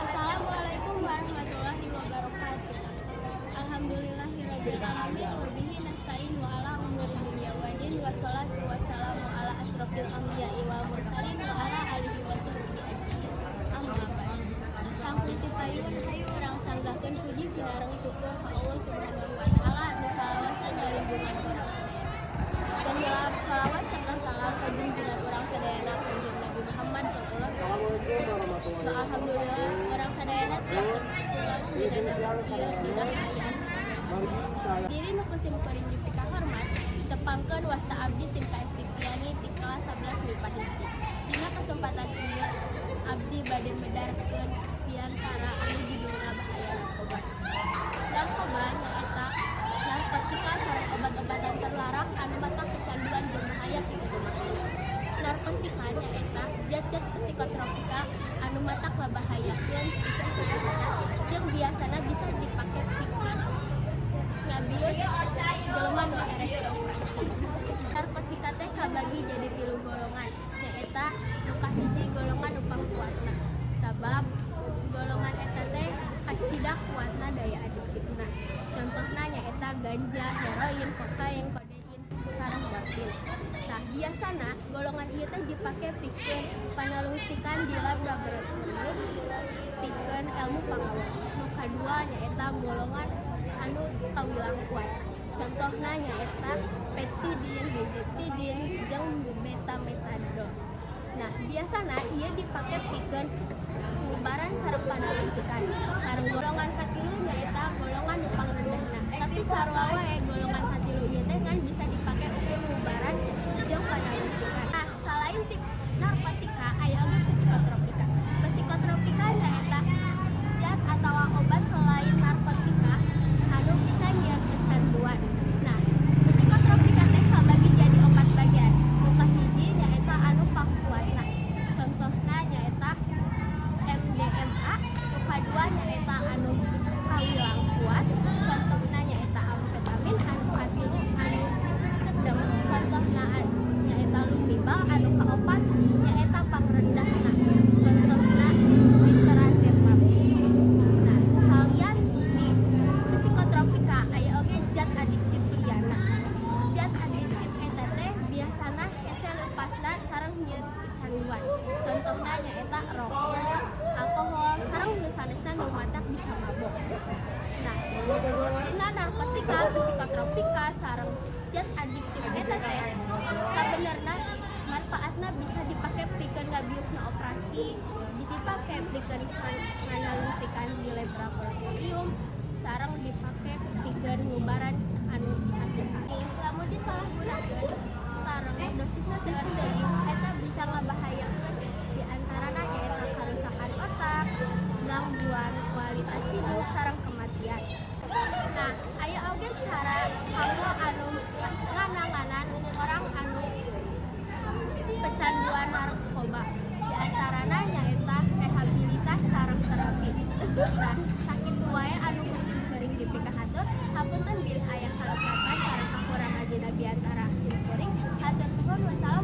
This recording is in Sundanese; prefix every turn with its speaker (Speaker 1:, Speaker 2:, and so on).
Speaker 1: Assalamualaikum warahmatullahi wabarakatuh. Alhamdulillahirabbil alamin wa bihi nasta'in wa ala umuri dunya waddin, wassalatu wassalamu ala asrofil anbiya'i wal mursalin wa ala alihi wa sahbihi ajma'in. Amma ba'd. Langkung ti payun, hayu urang sanggakeun puji sinareng syukur ka Allah Subhanahu wa Taala anu salawasna nyalindungan urang sadayana. Dan hilap sholawat serta salam ka junjungan urang sadayana, Kanjeng Nabi Muhammad sallallahu alaihi wasallam. Alhamdulillah, urang sadayana tiasa tulang dina danget ieu dina kaayaan. Diri nu ku simkuring dipikahormat, tepangkeun wasta abdi Sinta Estiviani ti kelas 11 MIPA 1. Dina kesempatan ieu abdi bade medarkeun biantara anu judulna bahaya narkoba. Narkoba nyaeta narkotika sareng obat-obatan terlarang anu matak kecanduan jeung bahaya pikeun manusia. Narkotika nyaeta zat-zat psikotropika anu matak ngabahayakeun pikeun kesehatan jeung biasana bisa dipake pikeun ngabius jelema nu erek dioperasi. Narkotika teh kabagi jadi tilu golongan, nyaeta nu kahiji golongan nu pangkuatna. Sabab golongan eta teh kacida kuatna daya adiktifna. Contohna nyaeta ganja, heroin, kokain, kodein, sareng morfin. Nah, biasana golongan ieu teh dipake pikeun panalungtikan di lab laboratorium pikeun ilmu pangawal. Nu kadua nyaeta golongan anu kawilang kuat. Contohna nyaeta petidin, benzetidin, jeung betametadon. Nah, biasana ieu dipake pikeun ngubaran sareng panalungtikan. Sareng golongan katilu nyaeta golongan nu pangrendahna. Tapi sarua wae golongan katilu ieu teh ngan bisa dipake ukur ngubaran jeung panalungtikan. Nah, selain tip narkotika, aya oge psikotropika. Psikotropika nyaeta zat atau obat selain narkotika anu bisa nyieun kecanduan. Nah, psikotropika teh kabagi jadi opat bagian. Nu kahiji nyaeta anu pangkuatna. Contohna nyaeta MDMA. Nu kadua nyaeta anu kawilang kuat. Contohna nyaeta amfetamin. Anu katilu anu sedeng. Contohna nyaeta lumibal. Anu kaopat nyaeta pangrendahna. Contohna nitrazepam. Nah, salian di psikotropika aya oge zat adiktif liana. Zat adiktif eta teh biasana hese leupasna sareng nyieun kecanduan. Contohna nyaeta rokok, alkohol, sareng nu sanesna nu matak bisa mabok. Nah, dina narkotika, psikotropika, sareng zat adiktif eta teh sabenerna manfaatna bisa dipake pikeun ngabiusna operasi, dipake pikeun nganalungtikan di laboratorium, sareng dipake pikeun ngubaran anu sakit hati. Lamun disalahgunakeun sareng dosisna seueur teuing, eta bisa ngabahayakeun, di antarana nyaeta karusakan otak, gangguan kualitas hidup, sareng kematian. Nah, aya oge cara kanggo anu ngananganan orang anu kecanduan narkoba. Di antarana nyaeta rehabilitas sareng terapi. Nah, sakitu wae anu ku simkuring dipikahatur. Hapunten bilih aya kalepatan sareng kakurangan dina biantara simkuring. Hatur nuhun. Wassalamualaikum.